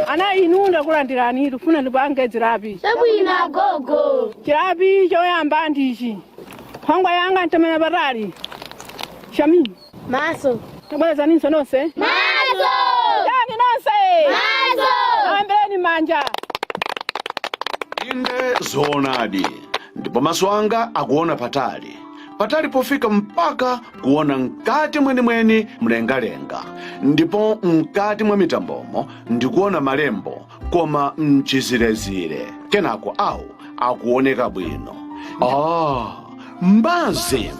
Ana inu, ndakulandirani. Tifuna tipange zilapi. Chabwino, gogo. Chilapi choyamba ndichi: nkhwangwa yanga ntemera patali. Shami. Maso. Tabwerezaninso nonse. Maso. Chani nonse? Maso. Awombereni manja. Inde, zoonadi, ndipo maso anga akuona patali patali pofika mpaka kuona mkati mwenimweni mlengalenga, ndipo mkati mwa mitambomo ndikuona malembo, koma mchizirezire. Kenako awo akuoneka bwino. Ah, MASM.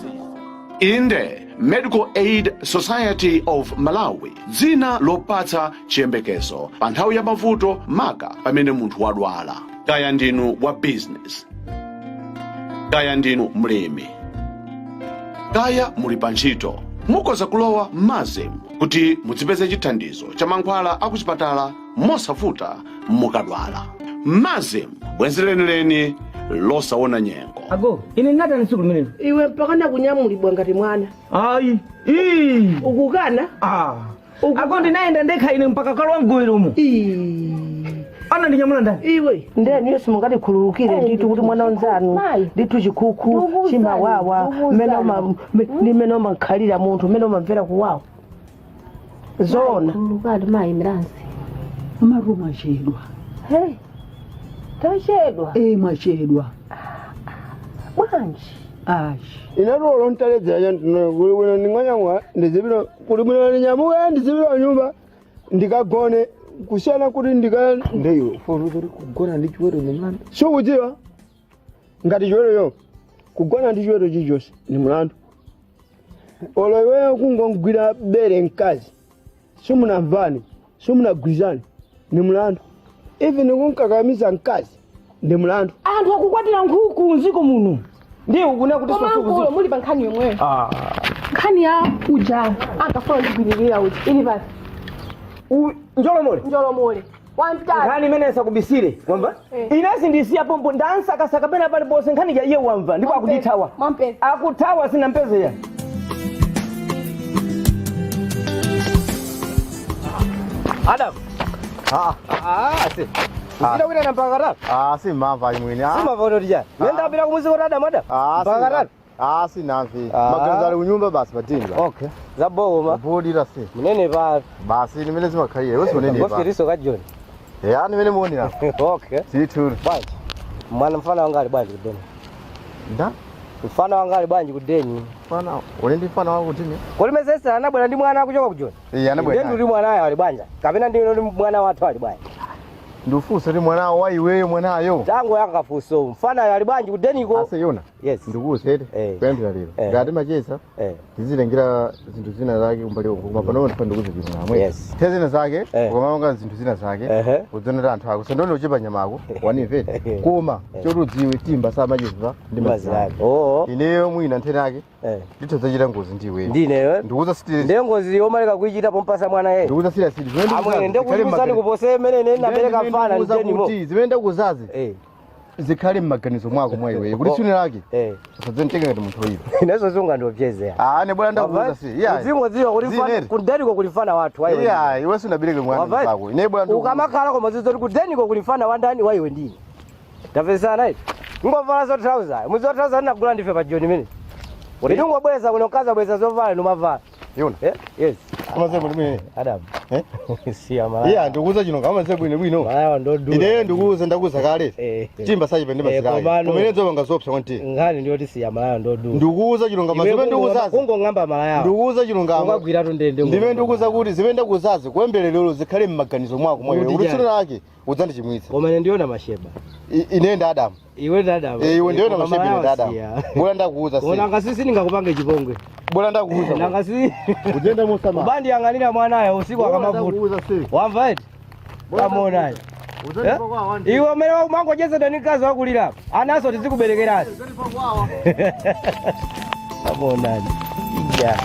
Inde, Medical Aid Society of Malawi, dzina lopatsa chiyembekezo pa nthawi ya mavuto, maka pamene munthu wadwala. Kaya ndinu wa business, kaya ndinu mlimi, kaya muli pa ntchito, mukhoza kulowa MASM kuti mudzipeze chithandizo cha mankhwala akuchipatala mosavuta mukadwala. MASM, bwenzi lenileni losaona nyengo. Ago, ine ndinatani tsiku limenelo? Iwe, mpakana kunyamulidwa ngati mwana. Ayi. Ii. Ukukana. Ah. Ago, ndinayenda ndekha ine mpaka kalowa mgowero umo. Ana ndinyamula ndani? Iwe ndeni yese mungatikhululukire ndithu kuti mwana wanzanu ndithu chikhukhu chimawawa mmene ndi mmene umakhalira munthu, mmene umamvera kuwawa, zoona? Khululukani, mayi Milanzi. Amatu mwachedwa. Hey, tachedwa? E, mwachedwa. Bwanji? Ayi. Inatolo ntaledzera kuli bwino ndinganyamwa ndizipita, kuli bwino ndinyamuke ndizipita nyumba ndikagone kusiyana kuti ndika Ndeyo kuti kugona ndi chiweto ni mlandu? Sikudziwa ngati chiwetoyo, kugona ndi chiweto chilichonse ni mlandu. Olo iweyo kungogwira bere mkazi, simunamvani, simunagwirizani, ni mlandu. Even kunkakamiza mkazi ndi mlandu. Anthu akukwatira nkhuku mdziko muno, ndiye ukuna kuti Komankulo muli pa nkhani yomweyo. Ah. Nkhani ya uja ankafuna ndigwiririra uja ili pasi. Njolomole. Njolomole wamtali. Nkhani imene sakubisire wamva. Inesi ndisiya pompo, ndansakasaka pena paliponse nkhani ya iye, wamva, ndipo akundithawa. Mwampeza? Akuthawa, sinampezeya. Adam. Ah. Ah, si. Usita kuita mpaka katatu. Ah, simamva imwene. Ah. Simamva kuti chani? Nenda apita kumuzi kuti Adam, Adam. Ah, Mpaka katatu. Ah, sinamvi. Ah. Maganizo ali kunyumba basi patimba. Okay. Zaboma. Bodira si. Munene pa. Basi nimene zimakhalira. Iwe munene pa. Ngofiriso ka John. Ya, nimene muonera. Okay. Zithu. Bwanji. Mwana, mfana wanga ali bwanji kudeni? Nda? Mfana wanga ali bwanji kudeni? Mfana, uli ndi mfana wako kutini? Kodi mesesa anabwera ndi mwana akuchoka ku John? Eh, anabwera. Ndiye ndi mwanayo ali bwanja. Kapena ndi mwana wathu ali bwanji? Ndifunsa kuti mwana wa iweyo mwanayo. Tangu yakafunso. Mfana ali bwanji kudeniko? Ase yona. Yes. Ndikuwuze Eh. kuyambira lero. Eh. Ngati machesa tizilengera zinthu zina zake kumbali uko, koma pano ndifa ndikuze chilungamo. Yes. The zina zake Eh. ukamanga zinthu zina zake Ehe. udzonera anthu ako sendoni uchipa nyamako wanimvera, koma choti udziwe, timba samacheza ndi Mazi mazi ake. ake. Oo. Ineyo mwina nthene ake Eh. ndithu zachita ngozi ndiwe. Ndineyo. Ndikuuza siti. Ndiye ngozi yomaleka kuichita pompasa mwana yeye. Ndikuuza sila sili. Amwene, ndiye kuti kupose mene ine nabereka mfana ndenimo. Kuti zimene ndakuzazi Eh. zikhale m'maganizo mwako mwa iweyo kuti Oh. tsiku lake Eh. usadzanditenga ngati munthu woyipa. Inezo zungandopyezea. Ah, ne bwana, ndakuuza si. Iya. Uzingodziwa kuti Zineri. kudeniko kuli mfana wathu wa iwe. Iya, iwe sunabireke mwana Wamva? wako. Ine bwana ndikuuza. Ukamakhala koma zizo kuti kudeniko kuli mfana wa ndani, wa iwe ndine. Tapesana iti. Ngovala zo trouser. Muzo trouser ndinagula ndife pa John mene. Kuti ndingobweza kuno kaza bweza zovala numavala. Yona. Eh? Yes. Amaze bwino bwino. Adam. Eh? Siya mala. Iya, ndikuuza chino kama bwino bwino. Mala ndodula. Ineyo ndikuuza, ndakuuza kale. Eh. Timba sachipa ndi Eh, mazirake. komano. Kumene zopanga zopsa kwanti. Nkhani ndiyoti siya malaya ndodula. Ndikuuza chilungamo zimene ndikuuzazi. Kungong'amba malaya. Ndikuuza chilungamo. Ukagwiratu ndende. Ndimene ndikuuza kuti zimene ndakuuzazi kuyambira lero zikhale m'maganizo mwako mwa iweyo Kuti kuti chani? tsiku lake udzandichimwitsa. Koma ine ndiona masheba. Ine ndi Adamu. Iwe ndi Adamu. Eh, iwe ndiona Koma masheba, ine ndi malaya Adamu. siya. Bora ndakuuza si. Koma nanga sindingakupange chipongwe. Bora ndakuuza. Nanga si Ujenda mosama. ubandiyang'anira mwanayo usiku akamavuta. Ndakuuza si. Wamva eti? Kamuonayo. Iwe umene umangochezedwa ndi mkazi wakulira anaso tizikuberekerasi. Kamuonani. Iya.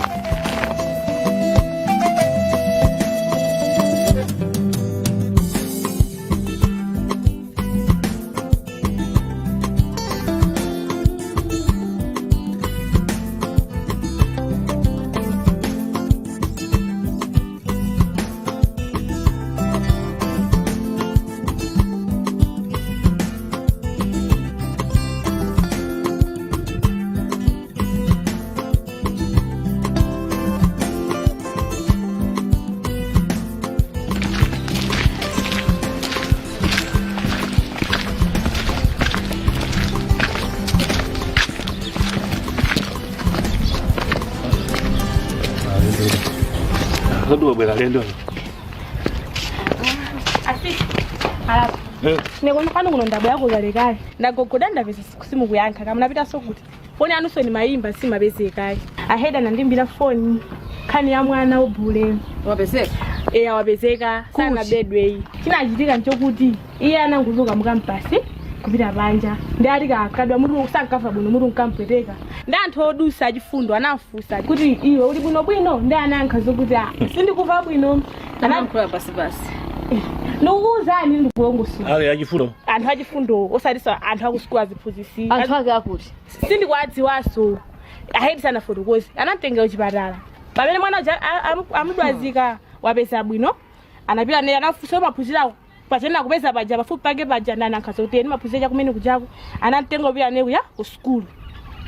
Kodi wabwera lendo. Asisi alapo nekono kuno ndabwera kukalekale ndagogoda ndapeza simukuyankha kama napitaso kuti foni anunso ni mayimba simapezekayi aheda nandimbira foni nkhani ya mwana ubule Wapezeka? eya wapezeka sanabedweyi chinachitika nchokuti iye ananguzuka mukampasi kupita panja ndi ati kakadwa mutu sankafa bwino mutu nkampweteka ndi anthu odusa achifundo anafusa kuti iwe uli bwinobwino ndi anayankha zokuti "Ah, sindikuva bwino." Anayankhula pasipasi. Ndikukuwuzani ndikulongosola. Ali achifundo. Anthu achifundo osatiso anthu akusukulu aziphunzitsi. Anthu ake akuti? Sindikuwadziwaso, ahedi sanafotokoze. Anamtengera kuchipatala pamene mwana uja amudwazika wapeza bwino anapita naye anafunsa maphunziro pachena kupeza paja pafupi pake paja ndanankhaza kuti eni maphunziro chakumene kuchako anamtenga kupita naye kuya ku sukulu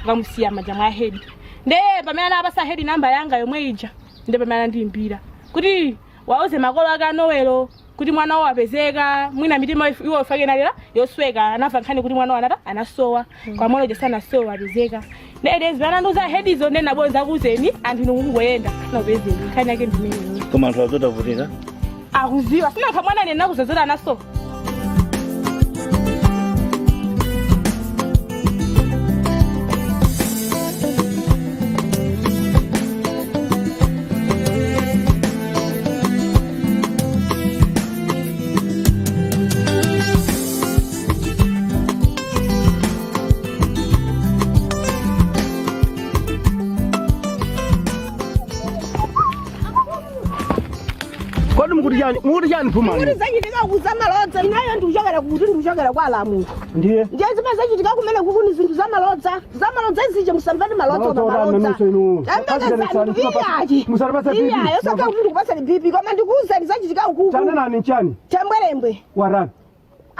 kukamusiya maja mwa ahedi. Nde pamene anapasa ahedi namba yanga yomwe ija nde pamene anandiyimbira kuti wauze makolo ake anowelo kuti mwana wawo apezeka mwina mitima iwo ifake nalera yosweka anamva nkhani kuti mwana wanata anasowa kwa mwana uja sanasowa apezeka ndedezi anandiuza hedizo nde nabonza kuzeni anthu inu kungoyenda sinapezeni nkhani yake ndimeneyo. Koma anthu azotavutika. Akuziwa sinakha mwana nena kuzazota anasowa. Kodi mukuti chani? Mukuti chani phumani? Kuti zachitika kuzamalodza inayo ndikuchokera kuti ndikuchokera kwa alamuko. Ndiye. Ndiye zimene zachitika kumene kuku ni zinthu zamalodza zamalodza zija musamvani malodza. Malodza Koma otani malodza. nanunso inu? Iyachi. Musatipatse BP. Iyayo saka kuti ndikupasani BP koma ndikuwuzani zachitika ukuku. Tanenani nchani? Tembwerembwe. Warani.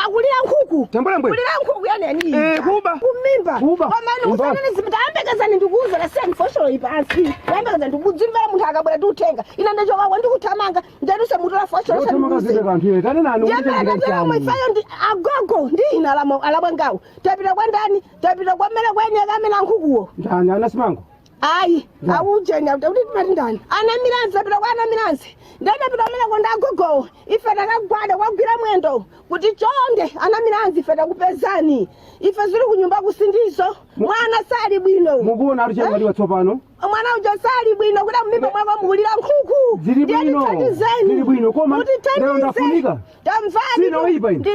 Akulira nkhuku. Tembwerembwe? Kulira nkhuku yaneni. Eh, kuba. Kumimba. Kuba. Koma inu Kumba. musanene zimtayambekezani ndikuwuza lasiyani fosholo ipansi. Tayambekezani ndikudzimvera munthu akabwera ndiuthenga. Ine ndachoka ndikuthamanga ndaduse mutu la fosholo. Othamanga zibe kanthu iye. Tanenani mukuti chachitika Ndiyamwe nchani? ifeyo ndi agogo ndi ine alabwangawo. Tapita kwa ndani, tapita kwa mmene kwenyeka amene ankhukuwo. Ndani anasimango? Ayi, aujeni akuti timati ndani? Ana milanzi tapita kwa ana milanzi. Ndadapita amene konda agogowo. Ife takagwada kwagwira mwendo kuti chonde ana milanzi ife takupezani. Ife zili kunyumba kusindizo. Mwana sali bwino. Mukuona ali chemwaliwa tsopano? Mwana uja sali bwino kuda mmimba mwako mukulira nkhuku. Zili Ndiye bwino. tithandizeni. Zili bwino koma Mutithandize. lero ndafunika. Tamvani. Sina oyipa ine.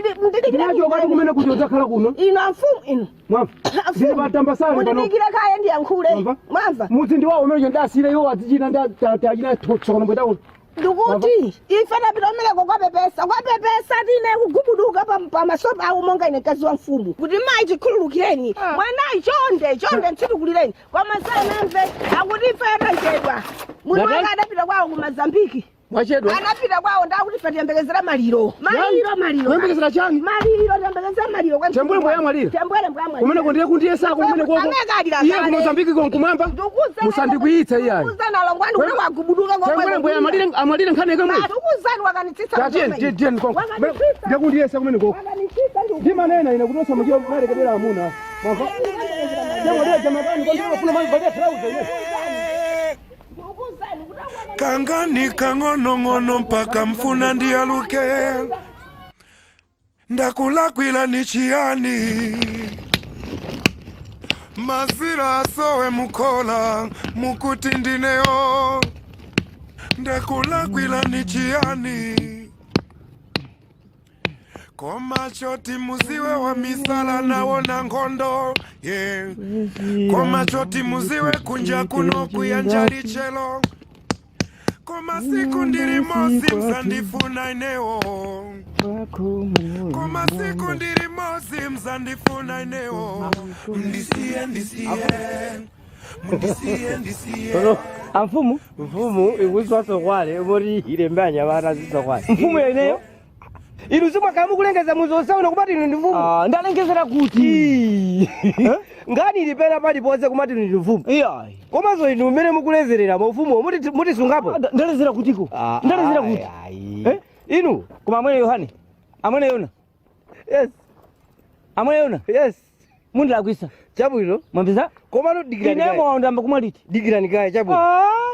Ndinachoka kumene kuti udzakhala kuno. Ino amfumu ino. Mwamva. Ndili patambasale pano. Mundidikire kaya ndiyankhule. Mwamva. Mudzi wawo umene ndasiyira iwo adzichita ndachina tsokono mbweta kuno. Ndikuti ife tapita umeleko kwapepesa kwapepesa tine kugubuduka pamasopa awo monga ine mkazi wa mfumu kuti mayi tikhululukireni mwanayi chonde chonde mtsitukulireni koma sanamve akuti ife yatanjedwa munthu wake adapita kwawo ku Mazambiki. Mwachedwa. Anapita kwawo ndakuti ife tiyembekezera maliro maliro maliro. Kuyembekezera chani? Maliro tiyembekezera maliro kwa Tembwere yamwalira. Tembwere yamwalira. Kumene kondiye kundiyesako kumene koko. Amene Iye ku Mozambiki ko nkumwamba. Musandikwiyitse iyayi. Ndikuzana alongwani kuti wagubuduka Tembwere mbwe amalire amalire nkhani yake mwe. Ndikuzani wakanitsitsa. Tatiye tiye nkonko. Wakanitsitsa. Ndiye kundiyesa kumene koko. Wakanitsitsa ndi Ndimanena ine kuti osamukiwa malekedera amuna. Mwamva. Jamwalira jamakani kwa ndifuna mali trouser ine. Kangani kang'onong'ono mpaka mfuna ndiyaluke ndakulakwila ni chiyani mazira asowe mukola mukuti ndineyo ndakulakwila ni chiyani koma choti muziwe wa misala nawona nkhondo yeah. Koma choti muziwe kunja kuno kuyanjali chelo koma siku ndili mosi msandifuna inewo koma siku ndili mosi msandifuna inewo mndisiye ndisiye mndisiye ndisiye Sono amfumu mfumu ikuzwa sokwale moti ilembe anyamata zisokwale Mfumu yeneyo? Inu simwakhala mukulengeza muzonse uno kumati inu ndi mfumu. Ndalengezera kuti ngani ilipera paliponse kumati inu ndi mfumu. Iyayi. Komanso inu mmene mukulezerera maufumu mutisungapo. Ndalezera kutiko? Ndalezera kuti? Eh? Inu koma amwene Yohane, amwene Yona. Yes. Amwene Yona. Yes. Mundilakwisa. Chabwino. Mwambiza? Komano dikirani Ine kaye. mowa ndamba kumwa liti. Dikirani kaye chabwino.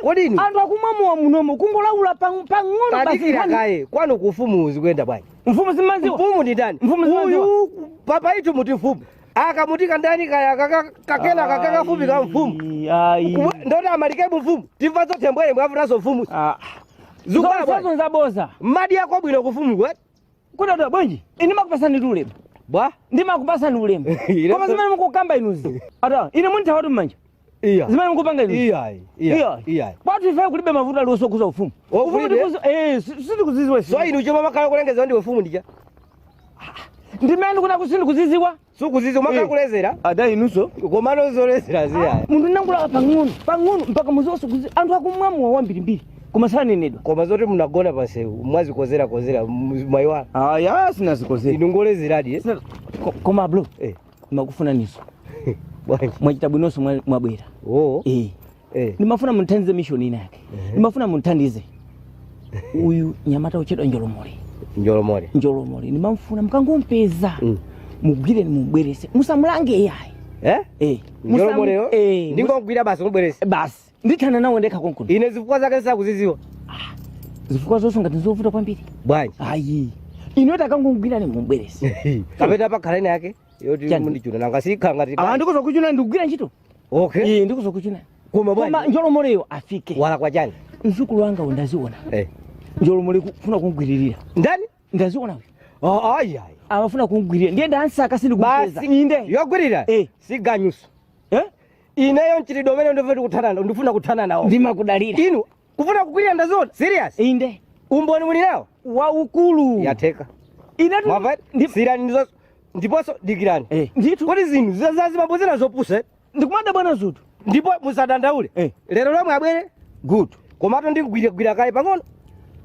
Kodi inu? Anthu akumwa mowa munomo kungolawula pang'ono basi. Tadikira kaye. Kwanu ku ufumu uzikuyenda bwanji? Mfumu simaziwa. Mfumu ndi ndani? Mfumu simaziwa. Uyu papa itu muti mfumu. Akamutika ndani kaya kakena kakafupi ka mfumu. Ndoti amalikebu mfumu. Timva zothembwere mwavutanso mfumu. Zukhala bwanji. Zonsezo nzaboza. Mmadi yako bwino kufumu kwa? Kudadwa bwanji. Ine makupasani ndi ulemu. Bwa? Ndimakupasani ulemu. Koma zimene mukukamba inuzi. Ata ine munthawa mmanja. Iya. Zimene mukupanga inuzi. Iya. Iya. Iya. Kwathu ife kulibe mavuto aliwonse kuza ufumu. Ufumu kulibe? sitikuziziwa. So inu chomwe makhala kulengeza ndiwe mfumu ndija. Ndimene kuna kusindikuziziwa. Sukuziziwa makhala kulezera. Ada inunso. Komano zolezera ziya. Munthu nangula pang'ono pang'ono mpaka muzi kuzi anthu akumwa mowa wambirimbiri koma sanenedwa. Koma zoti munagona pansewu mwazikozera kozera mwayiwala. Aya sinazikozera. Inu ngolezeradi eh? Koma bro. Makufuna niso. Bwanji. Mwachita bwinonso mwabwera. Oh. Eh. Ndimafuna munthandize mission ina yake. Ndimafuna munthandize. Uyu nyamata uchedwa Njolomole. Njolomole. Njolomole ndimamfuna mukangompeza. Mugwireni mubwerese. Musamulange iyayi. Eh? Eh. Njolomoleyo? Eh. Ndingogwira basi mubwerese. Basi. Ndithana nawo ndekha konkuno. Ine zifukwa zake sakuziziwa. Zifukwa zonse ngati nzovuta kwambiri. Bwanji. Ayi. Ine takangogwirani mubwerese. Kapeta pakhala ina yake yoti Chani? mundichuna nanga sikha ngati. Ah, ndikuzokuchuna ndikugwira ntchito. Okay. Eh, ndikuzokuchuna. Koma bwanji. Koma Njolomoleyo afike. Wala kwa chani? Mzukulu wanga undaziona. Eh. Njolomole kufuna kungwiririra. Ndani? Ndaziona uyu. Oh, ayi ayi. Amafuna kungwirira. Ndiye ndansaka sindikumpeza. Basi Inde. Yogwirira? Eh. Siganyuso. Eh? Ineyo nchitidwe umene ndofuna kuthana ndifuna kuthana nawo. Ndimakudalira. Inu kufuna kugwirira ndaziona? Serious? Inde. Umboni muli nawo? Waukulu. Yatheka. Inetu Mwamva? Sirani ndizo ndiponso dikirani. Eh. Ndithu. Kodi zinthu zazimabozera zopusa? Ndikumada bwana zutu. Ndipo musadandaule. Eh. Lero lomwe abwere. Good. Komatu ndikugwira kaye pang'ono.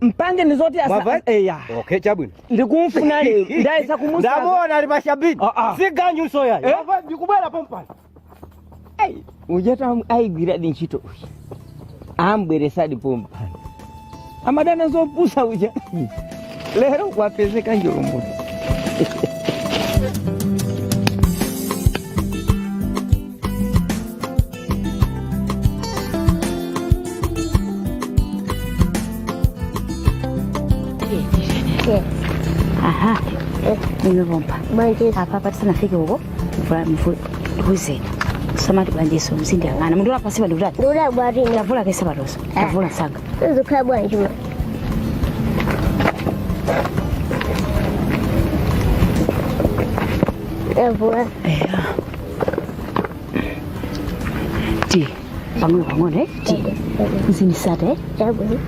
Mpange ndizoti asa. Mwamva? Eh ya. Okay, chabwino. Ndikumfuna lero. Ndayesa kumusaka. Ndamuona ali pashabini. Ah, ah. Siganyuso yayi. Eh? Mwamva? Ndikubwera pompano. Ujata aigwiradi ntchito uyu. Ambweresadi pompano. Amadana zopusa uja. Lero wapezeka Njolomole. Aha. Nimevompa. Apa apa tisanafike uko. Mvula mvula kuzeni. Samati bwanjeso mzindi angana. Mundu apa siba ndikutati. Ndula bwatini. Ndavula kesa patoso. Ndavula sanga. Sizikhala bwanji ma. Ndavula. Eya. Ti. Pang'ono pang'ono eh. Ti. Mzindi sata eh. Chabwino.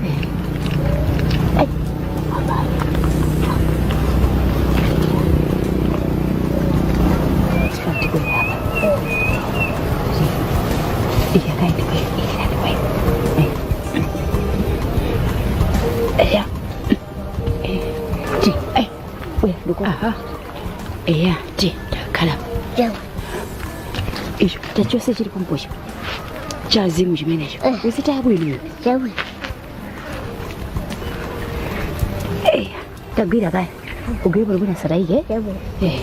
Ndikwere apa. Iya kai ndikwere. Iya ndikwere. Eya. Ti. Eh. Uya ndiko. Aha. Eya ti takhala. Chabwino. Icho tachose chili pompocho. Chazimu chimenecho. Uzitaya bwino. Chabwino. Eya. Tagwira kaya. Ugwire bwino bwino sataike. Chabwino. Eh.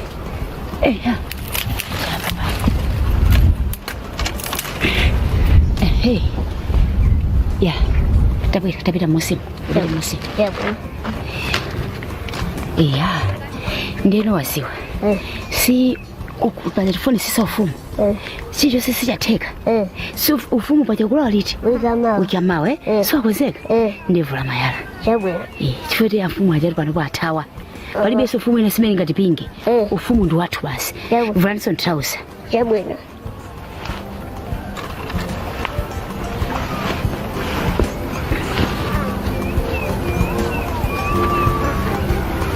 Eya. Hey. Ya. Tapita tapita musimu. Tapita musimu. Chabwino. Eya. Ndeno waziwa. Si pazilifoni sisa ufumu. Sicho sichatheka. Si ufumu pachakula liti. Wikamawa. Uchamawa eh? Siwakonzeka. Ndivula mayala. Chabwino. Eh, chifukwa ti afumu ajati pano athawa. Palibenso ufumu ina simene ngatipinge. Ufumu ndi wathu basi. Vulanso nthausa. Chabwino.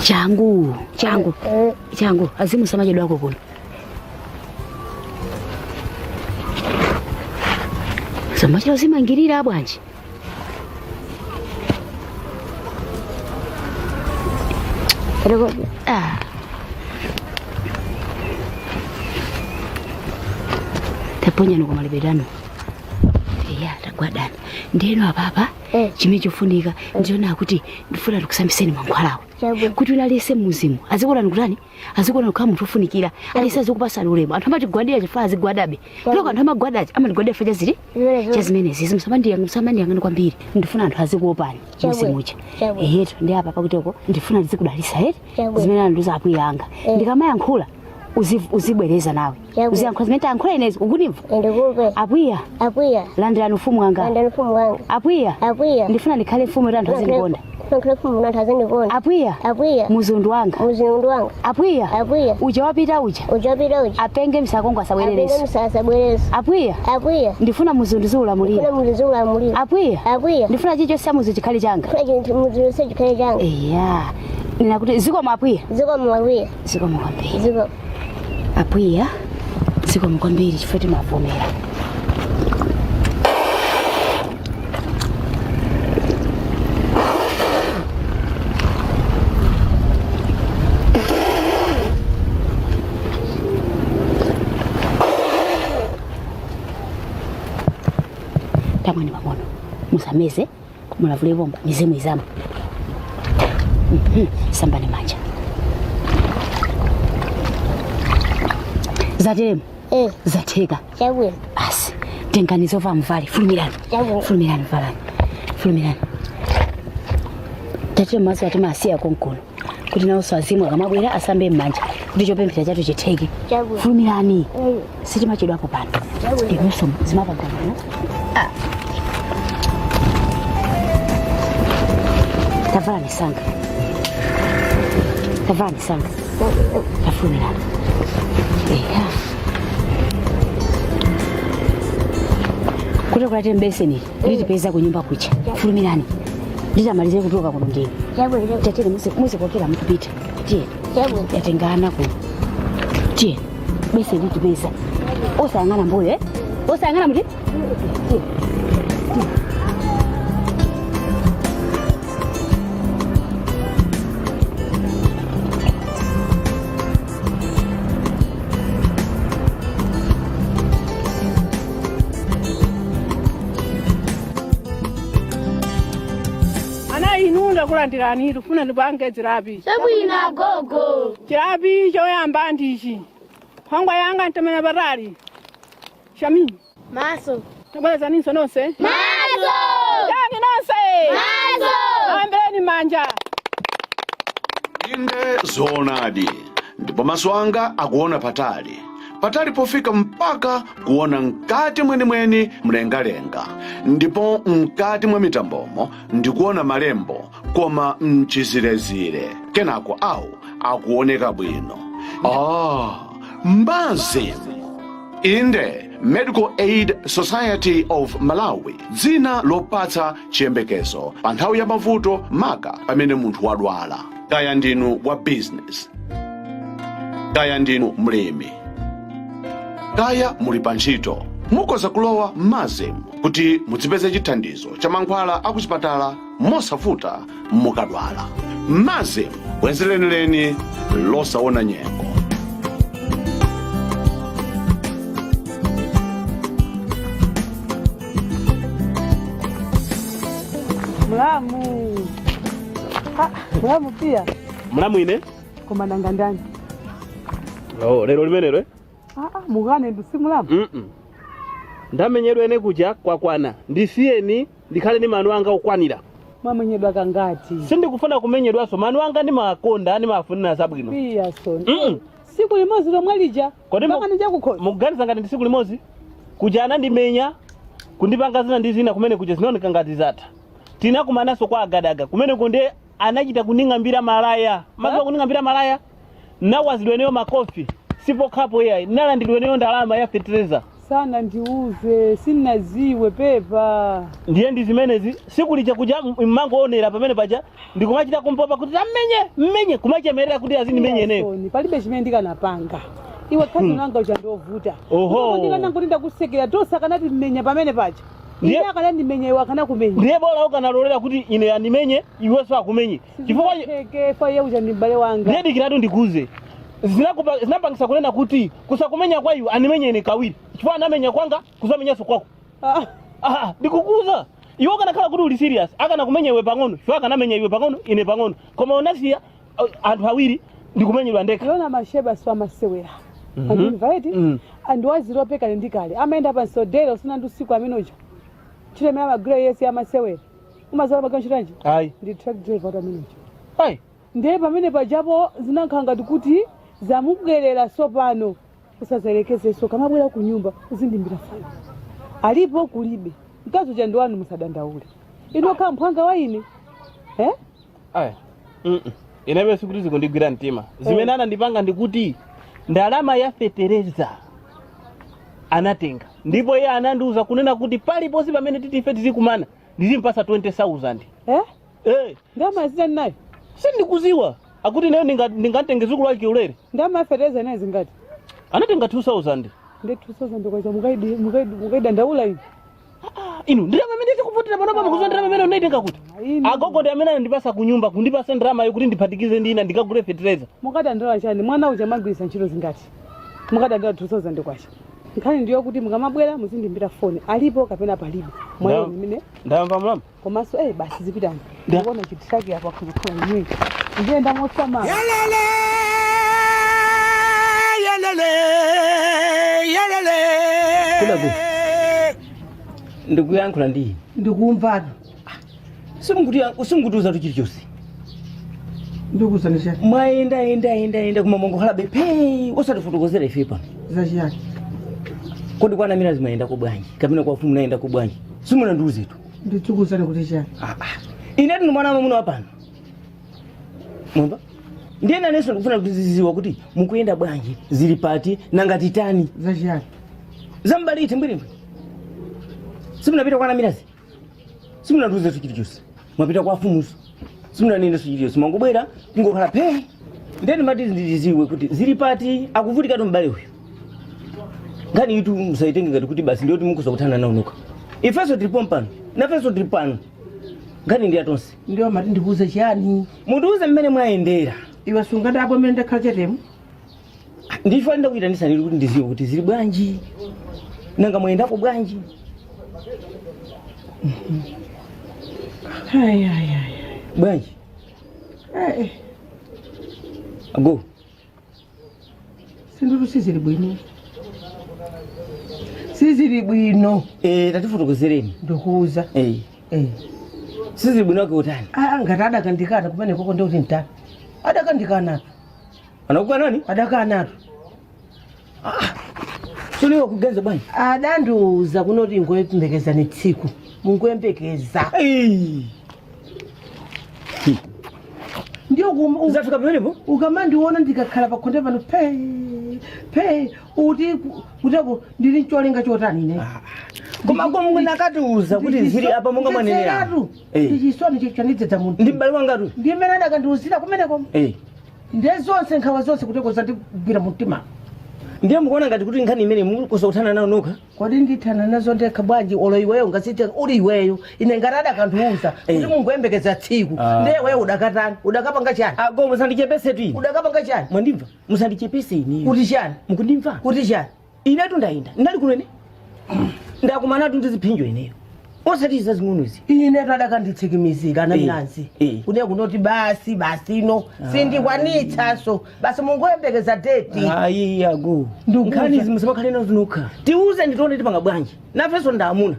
Changu, changu. Changu, azimu samachedwa ako kuno. Somachera uzimangirira bwanji. Ah. Taponya nuko malibedano. Iya, tagwadani. Ndeno apapa Chimene chofunika ndiona kuti ndifuna ndikusambiseni mankhwalawo kuti wina aliyense mmuzimu azikuonani kutani, azikuona kukhala munthu ofunikira, aliyense azikupasani ulemu. Anthu amatigwadira chifukwa azigwadabe kuloko anthu amagwadachi amatigwadira chifukwa chazili cha zimenezi. Musamandiyang'ane kwambiri, ndifuna anthu azikuopani muzimucha. Eyetu, ndi apa pakutoko ndifuna ndizikudalisa eti zimene andiuza akwiya anga. Ndikamayankhula uzibwereza nawe, uziyankhula zimene tayankhula inezo. Ukundimva? Apwiya. Apwiya. Landirani ufumu wanga. Landirani ufumu wanga. Apwiya. Apwiya. Ndifuna ndikhale mfumu kuti anthu azindikonda. Ndikhale mfumu kuti anthu azindikonda. Apwiya. Apwiya. Muzundu wanga. Muzundu wanga. Apwiya. Apwiya. Uja wapita uja. Uja wapita uja. Apenge msakongo asabwerereso. Apenge msasa asabwerereso. Apwiya. Apwiya. Ndifuna muzundu ziulamulira. Ndifuna muzundu ziulamulira. Apwiya. Apwiya. Ndifuna chilichonse muzu chikhale changa. Ndifuna chinthu muzundu chikhale changa. Eya, ninakuti zikomo apwiya. Zikomo apwiya. Zikomo kwambiri. Zikomo. Apwiya, zikomo kwambiri chifukwa timavomera. Tamwani pang'ono, musameze, mulavule bomba mizimu izama. Sambani manja. Zateremo zatheka. Chabwino. Basi, tengani zovala mvale, fulumirani. Chabwino. Fulumirani, valani, fulumirani. Tatire mazi atimasiya konkuno kuti nawonso azimu akamabwera asambe m'manja kuti chopemphera chathu chitheke. Chabwino. Fulumirani, sitimachedwapo pano. Chabwino. Inunso zimapangana. Tavalani sanga, tavalani sanga, tafulumirani. Eya, kuti kulate mbeseni litipeza kunyumba kucha. Fulumirani, nditamalize kutoka kuno ndini. Chabwino. Tatire muzikokera mukupita. Tiye. Chabwino. Yatengana kuno. Tiye, beseni litipeza. Osayang'ana mbuyo, eh? Osayang'ana muti. Tiye. Ana inu, ndakulandirani. Tifuna ndipange chilapi. Chabwino gogo. Chilapi choyamba ndichi: nkhwangwa yanga ntemena patali. Shami. Maso. Tabwerezaninso nonse. Maso. Chani nonse. Maso. Ambeni manja. Inde zoonadi, ndipo maso anga akuona patali patali pofika mpaka kuona mkati mwenimweni mlengalenga, ndipo mkati mwa mitambomo ndikuona malembo koma mchizirezire, kenako awu akuoneka bwino. Mbazi inde, Medical Aid Society of Malawi, dzina lopatsa chiyembekezo pa nthawi ya mavuto, maka pamene munthu wadwala. Kaya ndinu wa business, kaya ndinu mlimi, kaya muli pa ntchito, mukhoza kulowa MASM kuti mudzipeze chithandizo cha mankhwala akuchipatala mosavuta mukadwala. MASM, bwenzi lenileni losaona nyengo. Mlamu. Ah, mlamu pia. Mlamu ine. Koma nanga ndani? Oh, lero limenelo, eh? Ah, ah, mukane ndu si mlamu. Ndamenyedwa ene kuja kwakwana, ndisiyeni ndikhale ndi manu anga okwanira. Mwamenyedwa kangati? Sindikufuna kumenyedwanso. Manu anga ndimakonda, ndimafunira zabwino. Pia son. Siku limodzi lomwe lija. Kodi Mpaka ndichakukhoza. Mukuganiza ngati ndi siku limodzi? Kuja anandimenya, kundipanga zina ndi zina kumene kuja, zinaoneka ngati zatha. Tinakumananso kwa agadaga kumene kunde anachita kuning'ambira malaya. Mazuwa kuning'ambira malaya, nawazidwa eneyo makofi. Sipokhapo iyayi, nalandidwa eneyo ndalama ya fetereza. Sana ndiuze, sinaziwe, pepa. Ndiye ndi zimenezi. Siku lija kuja mmangoonera pamene paja ndikumachita kumpopa kuti ammenye mmenye, kumachemerera kuti azindimenye eneyo. Soni, palibe chimene ndikanapanga. Iwe kazi nanga uja ndovuta. Oho. Ndikanangoti ndakusekera tosa kanati mmenya pamene paja. Ndiye- Ine akanandimenya, iwe akanakumenya. Ndiye bola ukanalolera kuti ine andimenye, iwenso akumenye, chifukwa Cheke fa iye uja ndi m'bale wanga. Ndiye dikiratu ndikuze. Zinapangisa kunena kuti kusakumenya kwa iwe, andimenye ine kawiri, chifukwa anamenya kwanga, kusamenyanso kwako. Ah, ndikukuza Iwe ukanakhala kuti uli serious, akanakumenya iwe pang'ono, chifukwa akanamenya iwe pang'ono, ine pang'ono. Koma unasiya anthu awiri ndikumenyedwa ndekha. Yona Masheba si amasewera. Andimva eti? Andiwazirope kale ndi kale. Amayenda pa nsodera usana ndi usiku amene uja. Ntchito imene amagwira iye si amasewera. Umaziwa amagwira ntchito yanji? Ayi. Ndi truck driver watu amene uja. Ayi. Ndiye pamene pajapo zinakhala ngati kuti zamubwerera sopano. Usazalekezenso kamabwera ku nyumba uzindimbira foni. Alipo kulibe. Mkazi uja ndi wanu, musadandaule. Ino khala mphwanga wa ine. Eh? Aya. Inewe sikuti zikundigwira mtima. Zimene anandipanga ndikuti ndalama ya fetereza anatenga, ndipo iye anandiuza kunena kuti paliponse pamene titi ife tizikumana ndizimpasa 20,000. Eh? Eh. Ndalama zitani nayo? Sindikuziwa. Akuti nayo ndingatenge zukulu wake ulere. Ndalama ya fetereza nayo zingati? Anatenga 2000. Ndi 2000 kwacha mukaidandaula ine. Inu ndalama imene tikuvutira pano pano, kuziwa ndalama imene unaitenga kuti? Agogo ndi amene anandipasa kunyumba, kundipasa ndalama yo kuti ndiphatikize ndi ina ndikagule fetereza. Mukadandaula chani? Mwana uja magwirisa ntchito zingati? Mukadandaula 2000 kwacha. Nkhani ndiyo kuti mukamabwera muzindimbira foni, alipo kapena palibe. Mwayo imene Ndamva mlamu. Komanso basi zipitani. Ndikuona chitraki apo akuzikhala imwe. Ndiye ndamosama. Yalele, yalele, yalele. Kudaku. Ndikuyankhula ndi ine. Ndikumvana. Simukutiuza tu chilichonse. Ndikuuzani chani? Mwayenda yenda yenda yenda koma mwangokhalabe phee, osatifotokozera ife pano. Zachiyani? Kodi kwa Namira zimayenda ku bwanji? Kapena kwa fumu nayenda ku bwanji? Simunandiuze tu. Ndikuuzani kuti chani? Ine ndinu mwana wamwamuna wa pano. Mwamba? Ndiye nanenso ndikufuna kuti ziziwa kuti mukuyenda bwanji, zili pati, nanga titani. Zachiyani? Zambali ite mbwirimbwi. Simunapita kwa Namirazi? Simunandiuze tu chilichonse. Mwapita kwa fumuso. Simunanenenso chilichonse. Mwangobwera kungokhala phee. Ndiye ndimati ndiziwe kuti zili pati, akuvutikatu m'bale uyu. Nkhani itu musaitenge ngati kuti basi ndiyoti mukuza kuthana nawo nokha. Ifenso tilipo mpano, nafenso tili pano. Nkhani ndi yatonse. Ndiyo mati ndikuuze chiyani? Mundiuze mmene mwayendera. Iwe sungadabwe mmene ndakhala chetemu? Ndifa ndakuyitanisa kuti ndiziwe kuti zili bwanji, nanga mwayendako bwanji. Ayi, ayi, ayi. Bwanji? Eh. Ago. Sindutu sizili bwino. Sizili bwino. Tatifotokozereni. Ndikuuza. Sizili bwino ake utani? Ngati adakandikana kumene koko ndikuti ntani. Adakandikanatu. Anakukanani? Adakanatu. Soniwa kugenza bwanji? Adandiuza kunoti ngoyembekeza ni tsiku. Mungoyembekeza. Ndiyo Zafika pamenepo? Ukamandiona ndikakhala pakhonde pano pe pe uti kuteko ndili ncholinga chotani ine. Koma komwe nakatiuza kuti zili apa monga mwanenera. Ndichisoni chandidzedza munthu. Ndi m'bale wangatu. Ndi mmene adakandiuzira kumeneko. Ndiye zonse nkhawa zonse kuteko zandigwira mumtima. Ndiye mukuona ngati kuti nkhani imene mukusokuthana nayo nokha? Kodi ndithana nazo ndekha bwanji? Olo iweyo ngasite uli iweyo ine ngati adakandiuza kuti mungoyembekeza tsiku. Ndiye iweyo udakatani? Udakapanga chani? Ago musandichepese tu ine. Udakapanga chani? Mwandimva? Musandichepese ine. Kuti chani? Mukundimva? Kuti chani? Inetu ndayenda. Ndali kuno ine. Ndakumanatu ndi ziphinjo ineyo. Osati zazing'ono izi. Inetu adakanditsikimizira anamnanzi. Kune kunoti basi basi ino sindikwanitsaso basi mungoyembekeza date. Ayi ago. Ndikuuza. Nkhani izi musamakhale nazo nokha. Tiuze nditione tipanga bwanji. Nafenso ndamuna.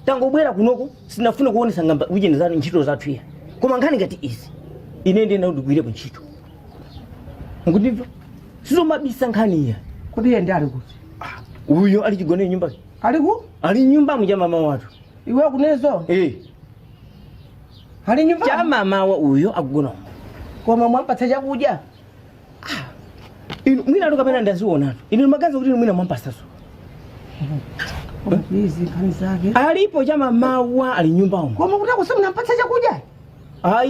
Tangobwera kunoko sinafuna kuonesa ngamba ujeni zanu ntchito zathu iya. Koma nkhani ngati izi ine ndiye ndigwirepo ntchito. Mukundimva? Sizomabisa nkhani iya. Kodi iye ndi ali kuti? Uyo ali chigonere nyumba. Ali ku? Ali nyumba muja mama watu. Iwe kunezo? Ali nyumba? Cha mama wa uyo akugona. Koma mwampatsa chakudya? Inu mwina atu kapena ndazionatu. Inu magazi kuti inu mwina mwampasaso. Izi nkhani zake. Alipo cha mama wa ali nyumba umo. Koma kuti akusimunampatsa chakudya?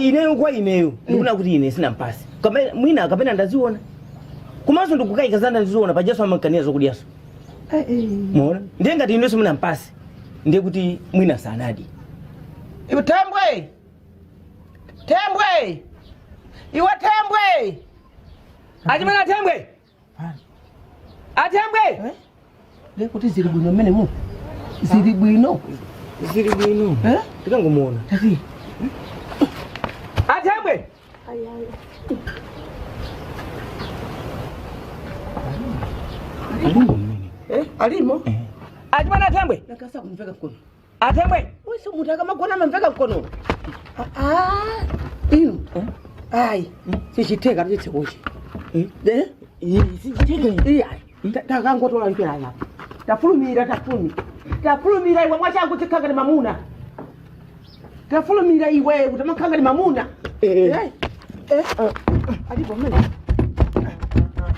Ineyo kwa ineyo. Ndikuna kuti ine sinampasi. Kama mwina kapena ndaziona. Komanso ndikukayika zana ndaziona pajaso amankaniya zokudyaso. Muona? Ndiye ngati inenso munampasi. Ndiye kuti mwina sanadi. Iwe Thembwe! Thembwe! Iwe Thembwe! Achimwene Thembwe! Athembwe! Ndiye kuti zili bwino mmene mu? Zili bwino. Zili bwino. Tikangomuona. Athembwe. Alimo. Achimwene athembwe. Nakasa kumveka mkono. Athembwe. Wese munthu akamagona amamveka mkono. Ah, inu. Ayi, sichitheka tichitsekochi. Eh? Sichitheka. Iya. Takangotola mpera apa. Tafulumira, tafulumira. Tafulumira iwe mwachangu chikhanga ni mamuna. Tafulumira iwe kuti makhanga ni mamuna. Eh. Eh. Alipo mmene.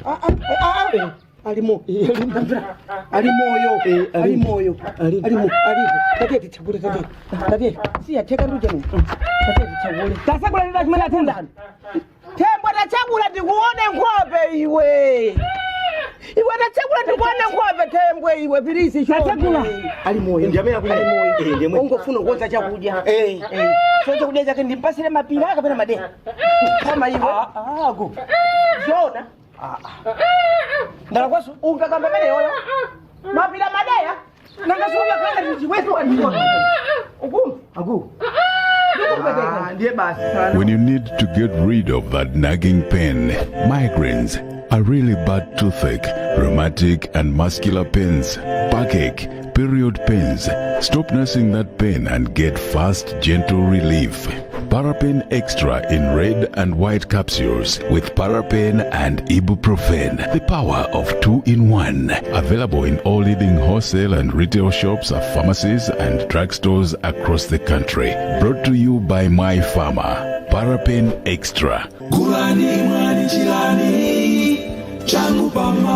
Ah ah ah. ah. Alimo. Ndamvera. Ali moyo. Ali moyo. Alimo. Alipo. Tate titsakule tate. Tate. Siya theka nduje no. Tate titsakule. Tasakula ndi achimwene athembwe. Thembwe tachakula ndikuone nkhope iwe. Iwe tachakula ndikuone nkhope Thembwe iwe pilisi Tachakula. Ali moyo. Ndi amene Ali akudya. moyo. Eh, ndi amene. Ungofuna kukonza chakudya. Eh. So chakudya chake ndimpasire mapira kapena madeya. Kama iwe. Ago. Zona. Ndalakwaso. Ungakamba meneyoyo. Mapira madeya. Nangasuya kana ndichiwezo wandikona. Ukumva? Ago. Ndikupeteka. Ndiye basi. When you need to get rid of that nagging pain, migraines, a really bad toothache, rheumatic and muscular pains, backache, period pains, stop nursing that pain and get fast, gentle relief. Parapain Extra in red and white capsules with Parapain and ibuprofen. The power of two in one. Available in all leading wholesale and retail shops, pharmacies, and drugstores across the country. Brought to you by My Pharma. Parapain Extra. Gulani mwani chilani changu pama.